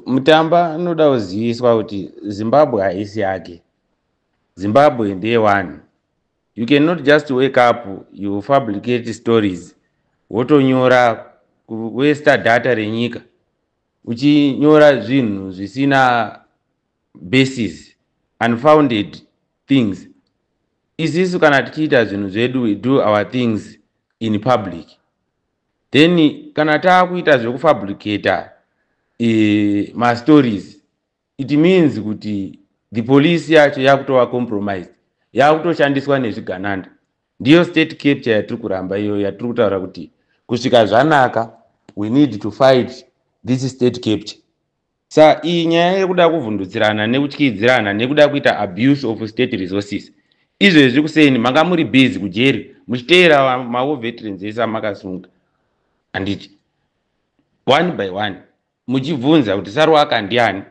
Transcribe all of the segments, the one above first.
Mutamba anoda kuziviswa kuti Zimbabwe haisi yake. Zimbabwe ndeyevanhu. You cannot just wake up, you fabricate stories, wotonyora, kuwesta data renyika, uchinyora zvinhu zvisina basis, unfounded things. Isisu kana tichiita zvinhu zvedu, we do our things in public. Then kana taakuita zvekufabricata mastories, it means kuti the police yacho yakutova compromised, yakutoshandiswa nezvigananda. Ndiyo state capture yatiri kuramba iyo, yatiri kutaura kuti kusvika zvanaka, we need to fight this state capture. Sa iyi nyaya yekuda kuvhundutsirana nekutyidzirana nekuda kuita abuse of state resources. Izvezvi kuseni manga muri busy kujeri muchiteera mawar veterans ese amakasunga, handiti? One by one muchibvunza kuti Saruwaka ndiani,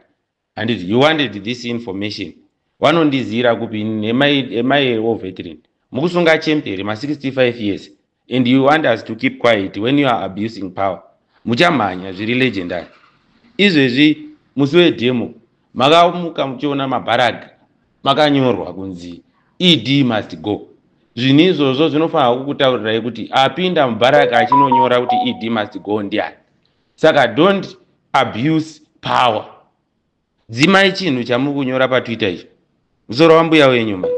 handiti? You wanted this information. Vanondizira kupi nemai war veteran? Mukusunga chemberi ma65 years and you want us to keep quiet when you are abusing power. Muchamhanya zviri legendary. Izvezvi musi wedemo makamuka muchiona mabharagi makanyorwa kunzi "ED must go". Zvinhu izvozvo zvinofanira kukutaurirai kuti apinda mubharaki achinonyora kuti "ED must go" ndiani. Saka don't abuse power. Dzimai chinhu chamuri kunyora paTwitter icho. Musoro wambuya wenyu mai.